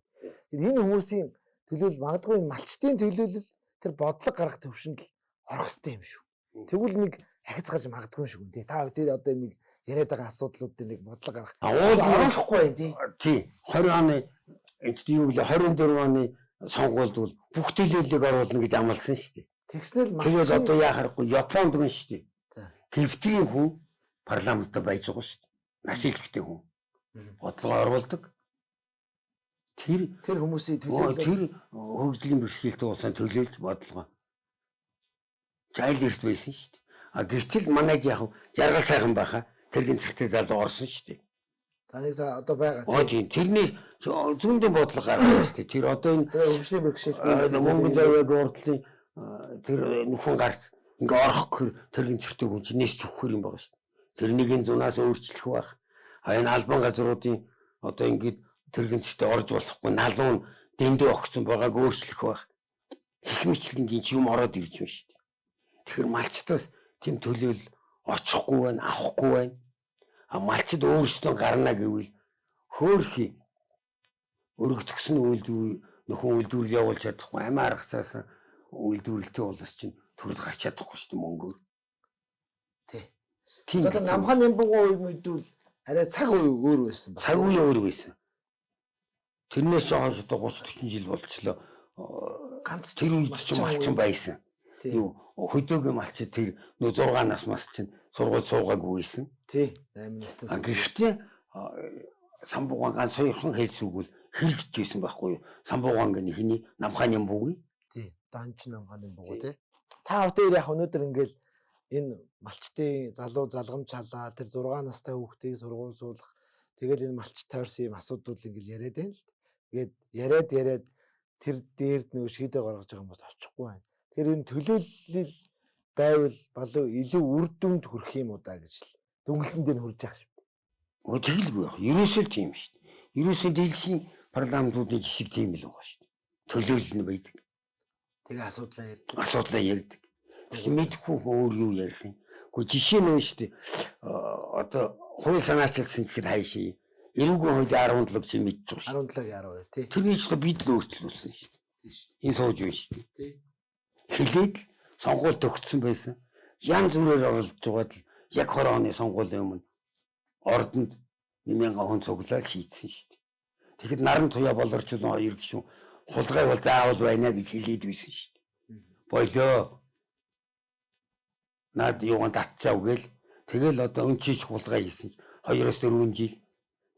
Speaker 2: Энэ хүмүүсийн төлөөлөл магадгүй энэ малчдын төлөөлөл тэр бодлого гаргах төвшөнд л орох хэрэгтэй юм шүү. Тэгвэл нэг ахиц гарч магадгүй юм шиг үү тий. Та тэр одоо нэг яриад байгаа асуудлуудын нэг бодлого гаргах. Оруулахгүй байна тий.
Speaker 1: Тий. 20 оны энэ юу гэлээ 24 оны сонгуульд бол бүх төлөөллийг оруулна гэж амласан шүү дээ.
Speaker 2: Тэгснээр л
Speaker 1: тэгэл одоо яа харахгүй Японд байна шүү дээ.
Speaker 2: За.
Speaker 1: Гэвтрийн хүн парламентд байж байгаа шүү дээ. Нас илбэтэй хүн. Бодлого оруулдаг. Тэр
Speaker 2: тэр хүмүүсийн төлөөлөл
Speaker 1: тэр хөгжлийн бэрхшээлтэй улсын төлөөлж бодлого. Жайл эрт байсан шүү дээ. А гэвтэл манайд яг жаргал сайхан байхаа тэр гинцэгтэй залуу орсон шүү дээ.
Speaker 2: Таныг одоо байгаа.
Speaker 1: Оо тийм тэрний зүүндэн бодлого гаргасан шүү дээ. Тэр одоо энэ
Speaker 2: хөгжлийн бэрхшээлтэй
Speaker 1: мөнгөн завьяаг урдлын тэр нөхөн гарц ингээ орох гэхэр тэр гинцэгтэй хүн чинь нээсч өгөхөр юм байгаа шүү дээ. Тэр нэгэн зунаас өөрчлөх байх. А энэ албан газруудын одоо ингээд тэр гинцэгтэй орж болохгүй налуун дэндүү огцон байгааг өөрчлөх байх. Хэх мэтлэнгийн чи юм ороод ирж байна шүү дээ. Тэгэхээр малчтаас тийм төлөөл очихгүй байна, авахгүй байна. А малчд өөрсдөө гарна гэвэл хөөхий өргөтгсөн үйлдвэр нөхөн үйлдвэрлэл явуулж чадахгүй амиа аргацаасан үйлдвэрлэлтэй улс чинь төрөл гарч чадахгүй шүү дээ мөнгөөр.
Speaker 2: Тий.
Speaker 1: Тийм.
Speaker 2: Одоо намхан нямбугын үе мэдвэл арай цаг үе өөр байсан байна.
Speaker 1: Цаг үе өөр байсан. Тэрнээс хойш одоо 30 40 жил болчлоо.
Speaker 2: Ганц
Speaker 1: тэр үед чинь малчин байсан. Юу хөдөөгийн малчин тэр нөө 6 нас мас чинь сургууль суугаагүй байсан.
Speaker 2: Тий. 8 настай.
Speaker 1: А гэхдээ самбуугаан ганц хоёрхан хэлсүүг л хэрэгжиж байсан байхгүй юу? Самбуугаан гэнэ хиний намхааны бүгүй.
Speaker 2: Тий. Данч намхааны бүгүй тий. Та хоёр яг өнөөдөр ингээл энэ малчтын залуу залгамж халаа тэр 6 настай хүүхдийг сургууль суулгах тэгэл энэ малч тойрсон юм асуудлууд ингээл яриад байна л. Тэгээд яриад тэр дээрд нөгөө шийдэ гаргаж байгаа хүмүүс очихгүй байна. Тэгэхээр энэ төлөөлөл байвал болов илүү үр дүнд хүрэх юм уу да гэж л дүнглэн дээр хүрж байгаа шүү.
Speaker 1: Өө тэгэлгүй яг. Ерөөсөө л тийм шүү дээ. Ерөөсөө дэлхийн парламентуудын жишг тийм л байгаа шүү дээ. Төлөөлөл нь байдаг.
Speaker 2: Тэгээ асуудлаа ярьдаг.
Speaker 1: Асуудлаа ярьдаг. Тэгэхээр мэдэхгүй хүн өөр юу ярих юм. Гэхдээ жишээ нь шүү дээ. Одоо хууль санаачилсан гэхэд хайшаа. Эрүүгийн хуулийн 17 чи мэдж байгаа шүү.
Speaker 2: 17-гийн 12 тий.
Speaker 1: Тэрний ч бид л өөрчлүүлсэн шүү дээ. Энэ сууж байна шүү дээ.
Speaker 2: Тий.
Speaker 1: Хэлээд л сонгуул төгссөн байсан. Янз бүрээр оролдож байгаад л яг 20 оны сонгуулийн өмнө Ордонд 1000 хүн цуглаад шийдсэн шүү дээ. Тэгэхэд Наран Туяа Болорчулуун хоёр гишүүн хулгай бол заавал байна гэж хэлээд байсан шүү дээ. Болио. Наад юугаан татцаа үгээл тэгэл одоо өнчиш хулгай хийсэн чинь 2-4 жил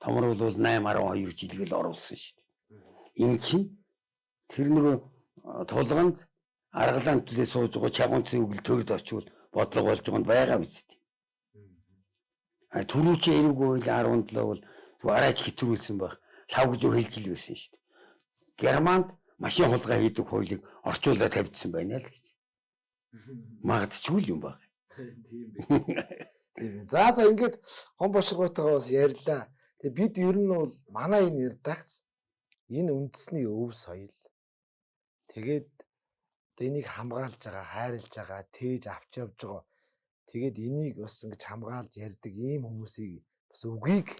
Speaker 1: томруулвал 8-12 жил гэл оруулсан шүү дээ. Энэ чинь тэр нөгөө тулганд аргалаан төлөө сууж байгаа чагуунцын үгэл төрд очивол бодлого болж байгаа нь байгаа биз дээ. А түрүүчийн эрүүгүй байл 17 бол арайч хэтрүүлсэн байх. Лав гэж хэлж л байсан шүү дээ. Германд машин хулгай хийдэг хуулийг орчуулаад тавьдсан байна л гэж. Магадчгүй юм баг.
Speaker 2: Тийм бэ. Тийм ээ. За за ингээд гон боширгойтойгоо бас ярьлаа. Тэгээ бид ер нь бол манай энэ редакц энэ үндэсний өв соёл тэгээд одоо энийг хамгаалж байгаа, хайрлаж байгаа, тээж авч явж байгаа. Тэгээд энийг бас ингэж хамгаалж ярьдаг ийм хүмүүсийг бас үгийг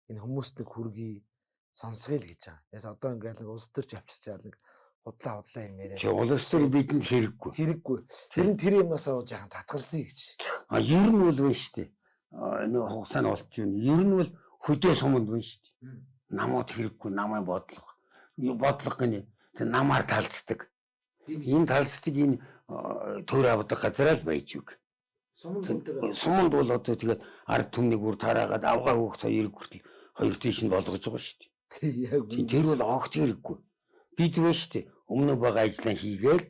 Speaker 2: энэ хүмүүст нэг хүргэе, сонсгоё л гэж байгаа. Яс одоо ингээд нэг улс төрч авчирчаал нэг худлаа худлаа юм яриа.
Speaker 1: Чи улс төр бидэнд хэрэггүй.
Speaker 2: Хэрэггүй. Тэр нь тэр юмнасаа жаахан татгалзъя гэж.
Speaker 1: А ер нь бол байна шүү дээ. Нэг хугацаа нь болчих юм. Ер нь бол хөдөө суманд байна шүү дээ. Намууд хэрэггүй, намын бодлого. Бодлого гинэ. Тэр намаар талцдаг. Энэ талцдаг энэ төр авдаг газараа л байж үг. Суманд бол одоо тэгээд ард түмнийг бүр тараагаад авгаа хөөх хоёр хүртэл хоёр тийш нь болгож байгаа шүү дээ.
Speaker 2: Яг
Speaker 1: тэр бол огт хэрэггүй. Бид вэ шүү дээ. Өмнө байгаа ажлаа хийгээл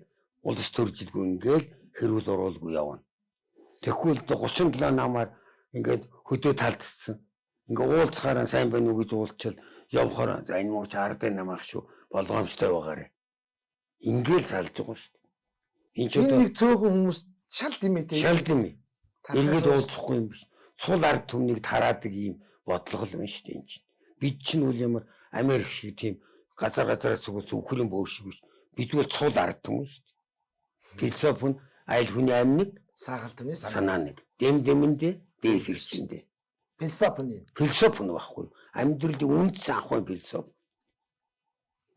Speaker 1: улс төржилгүй ингээл хэрүүл оруулгүй явна. Тэгэхгүй л 37 намаар ингээд хөдөө талдсан. Ингээ уулзахаараа сайн байна уу гэж уулзчал явхаараа за энэ мууч ардын нам ах шүү болгоомжтой байгаарэ. Ингээл салж байгаа шүү дээ.
Speaker 2: Энэ ч одоо нэг цөөхөн хүмүүс шал димээ
Speaker 1: те. Шал димээ. Эргээд уулзахгүй юм биш. Сул ард түмнийг тараадаг ийм бодлого л байна шүү дээ энэ чинь. Бид чинь үл ямар Америк шиг тийм газар газараа цугуулсан үхрийн бөөр шиг биш. Бид бол цул ард түмэн шүү дээ. Философи нь айл хүний амь нэг,
Speaker 2: саахал түмний
Speaker 1: санаа нэг. Дэм дэмэндээ дээс ирчэндээ.
Speaker 2: Философи нь.
Speaker 1: Философи нь байхгүй. Амьдралын үндэс анхны философи.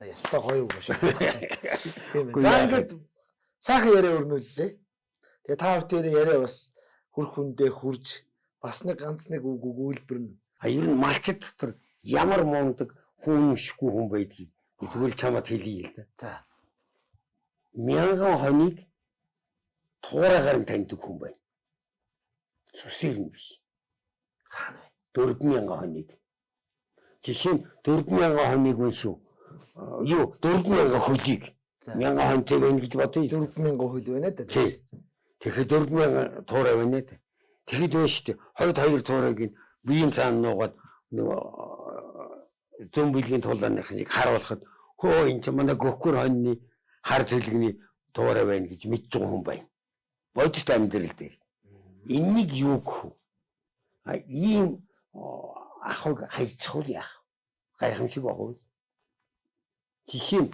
Speaker 2: Ястай гоё үг шүү. Тийм ээ. За ингээд сайхан яриа өрнүүллээ. Тэгээ та бүхний яриа бас хүрх хүндээ хүрж бас нэг ганц нэг үг өгүүлбэр нь.
Speaker 1: А ер нь малчид дотор ямар мундаг хүн өмшөхгүй хүн байдгийг тэгвэл чамд хэлье л да.
Speaker 2: За.
Speaker 1: Мянган хоног туурайгаар нь таньдаг хүн байна. Сүсээр нь биш.
Speaker 2: Хаана
Speaker 1: вэ? 4000 хоног. Жишээ нь 4000 хоног байна шүү. Юу 4000 хөлийг 1000 хонтой байна гэж бодъё.
Speaker 2: 4000 хөл байна да.
Speaker 1: Тэгэхээр 4000 туурай байна дээ. Тэгэхэд байна шүү дээ. Хойд хоёр туурайг нь биеийн цаана нуугаад нөгөө зүүн бэлгийн тулааных шиг харуулхад хөө энэ чинь манай гөхгөр хоньны хар цэлгэний туурай байна гэж мэдж байгаа хүн байна. Бодит амьдрал дээр. Энэнийг юу гэх вэ? А ийм ахуйг хайцах яах? Гайхамшиг баг уу? Жишээ нь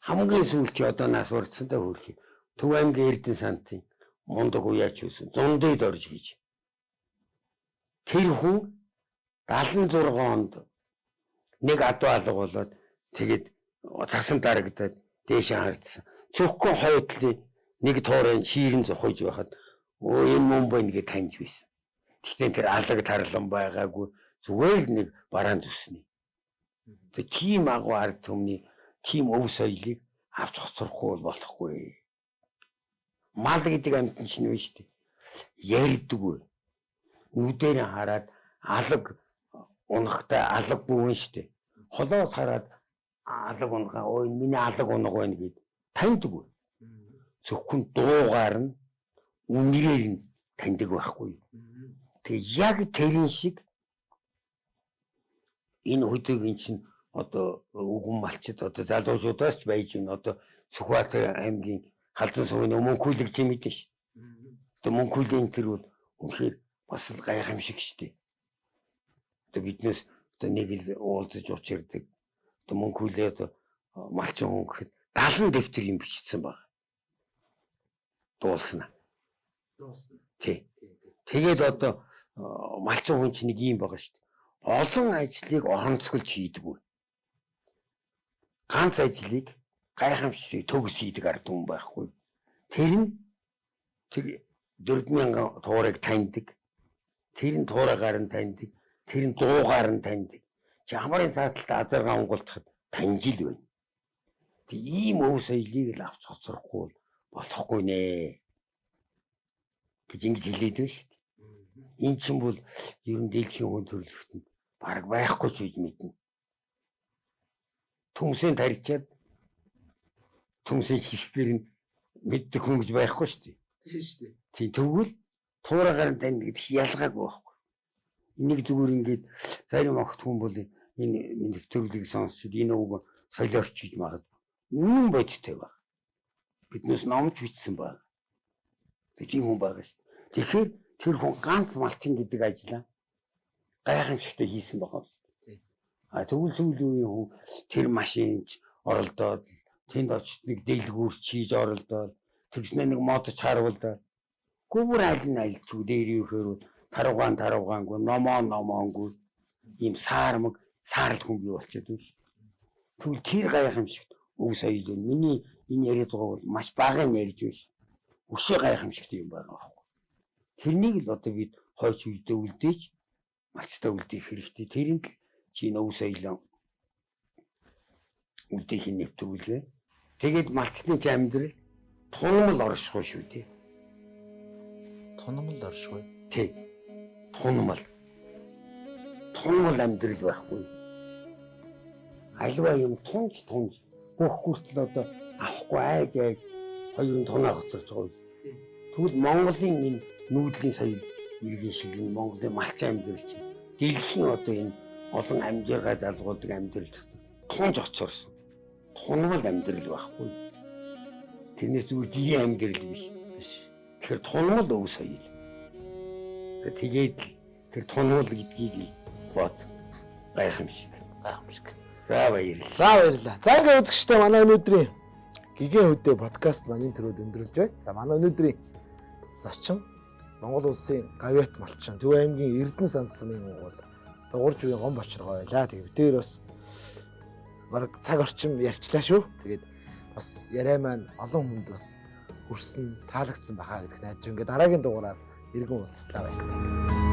Speaker 1: хамгийн сүүлчийн одоо нас барцсантай хөөрхий. Төв аймгийн Эрдэнэ сантын мундаг уяач байсан. Зундад орж гэж. Тэр хүн 76 онд нэг адуу алга болоод тэгээд цасан дарагдаад дээшээ хардсан. Зөвхөн хойдлын нэг туурын шиирэн зохиж байхад өө энэ мөн байна гэж таньж байсан. Гэхдээ тэр алаг тарлан байгаагүй зүгээр л нэг бараан зүсний. Тэр тийм агуу ард түмний тийм өв соёлыг авч хоцрохгүй бол болохгүй. Мал гэдэг амьтан чинь юу шүү дээ. Ярьдаггүй. Нүдээр хараад алаг унахтай алаг бүүн шүү дээ. Холоос хараад алаг унгаа өө миний алаг унаг байна гэд таньдаггүй. Зөвхөн дуугаар нь үнрээр нь таньдаг байхгүй. Тэгээ яг тэрэн шиг энэ хөдөөгийн чинь одоо үгэн малчид одоо залуучуудаас ч байж байна. Одоо Сүхбаатар аймгийн Халзан сувын Мөнхүйлэг ч юм мэдэн ш. Одоо Мөнхүлийн тэр бол үнэхээр бас л гайхамшиг шүү дээ. Одоо биднээс одоо нэг л уулзаж учирдаг. Одоо Мөнхүлээ одоо малчин хүн гэхэд 70 дэвтэр юм бичсэн байна. Дуулснаа.
Speaker 2: Дуулсан.
Speaker 1: Тий. Тэгээд одоо малчин хүн чинь нэг юм байгаа шүү дээ. Олон ажлыг оронцголж хийдэггүй. Ганц ажлыг гайхамшигыг төгс хийдэг ард түмэн байхгүй. Тэр нь тэр 4000 туурайг таньдаг. Тэр нь туурайгаар нь таньдаг. Тэр нь дуугаар нь таньдаг. Чи хамрын цааталт азаргаа унгалдахад таньжил байна. Тэг ийм өв соёлыг л авч хоцрохгүй болохгүй нэ гэж ингэж хэлээд байна шүү дээ. Энэ чинь бол ер нь дэлхийн хүн төрөлхтөнд бараг байхгүй ч гэж мэднэ. Төмсийн тарьчаад төмсийн шишгээр нь мэддэг хүн гэж байхгүй шүү дээ.
Speaker 2: Тийм шүү дээ.
Speaker 1: Тийм, тэгвэл туураагаар нь тань гэдэг ялгаагүй байхгүй. Энийг зүгээр ингээд зарим огт хүн бол энэ нэвтрүүлгийг сонсчод энэ үг солиорч гэж магадгүй. Үнэн бодиттой баг. Биднээс номч бичсэн баг. Тийм хүн байгаа шүү дээ. Тэгэхээр тэр хүн ганц малчин гэдэг ажлаа гайхамшигтай хийсэн байгаа юм. А тэгвэл сүүлийн үеийн хүн тэр машинч оролдоод тэнд очиж нэг дэлгүүрч хийж оролдоод тэгснэ нэг модч харуулдаа. Гүбэр аль нь альч үү дээр юухээр тарвгаан тарвгаангүй номоо номоонгүй ийм саармаг саарл хүн бий болчиход байна шүү. Тэгвэл тэр гайхамшигт өв соёл нь миний энэ яриад байгааг бол маш бага ярьж байна шүү. Өшөө гайхамшигт юм байгаа байхгүй. Тэрнийг л одоо бид хойч үедээ үлдээж малцтай үлдээх хэрэгтэй. Тэр нь л чи энэ өв соёлоо үлдээхийн нэвтрүүлгээ. Тэгээд малцны чи амьдрал тунамл оршихгүй шүү дээ.
Speaker 2: Тунамл оршихгүй.
Speaker 1: Тий. Тунамл. Тунамл амьдрал байхгүй. Альва юм тунж тунж бүх хүртэл одоо авахгүй айж айж хоёр нь тунаа хоцорч байгаа юм. Тэгвэл Монголын энэ нүүдлийн соёл иргэн шиг энэ Монголын малчин амьдрал чинь дэлхийн одоо энэ олон амжиргаа залгуулдаг амьдрал тунж хоцорсон. Тунамл амьдрал байхгүй. Тэрнээс зүгээр жирийн амьдрал биш. Тэгэхээр тунамл өв соёл. Тэгээд л тэр тунамл гэдгийг л бод гайхамшиг.
Speaker 2: Гайхамшиг.
Speaker 1: За баярлалаа.
Speaker 2: За баярлалаа. За ингээд үзэгчдээ манай өнөөдрийн Гигэн хөдөө подкаст маань энэ төрөд өндөрлөж байна. За манай өнөөдрийн зочин Монгол улсын гавьяат малчин Төв аймгийн Эрдэнэ сандсмын угуул Дугуйрж үеийн гон бочрогоо байлаа. Тэгээд бид тэр бас бараг цаг орчим ярьчлаа шүү. Тэгээд бас яриа маань олон хүнд бас хүрсэн, таалагдсан байхаа гэдэгт найдаж ингээд дараагийн дугаараар иргэн уулзлаа, баярлалаа.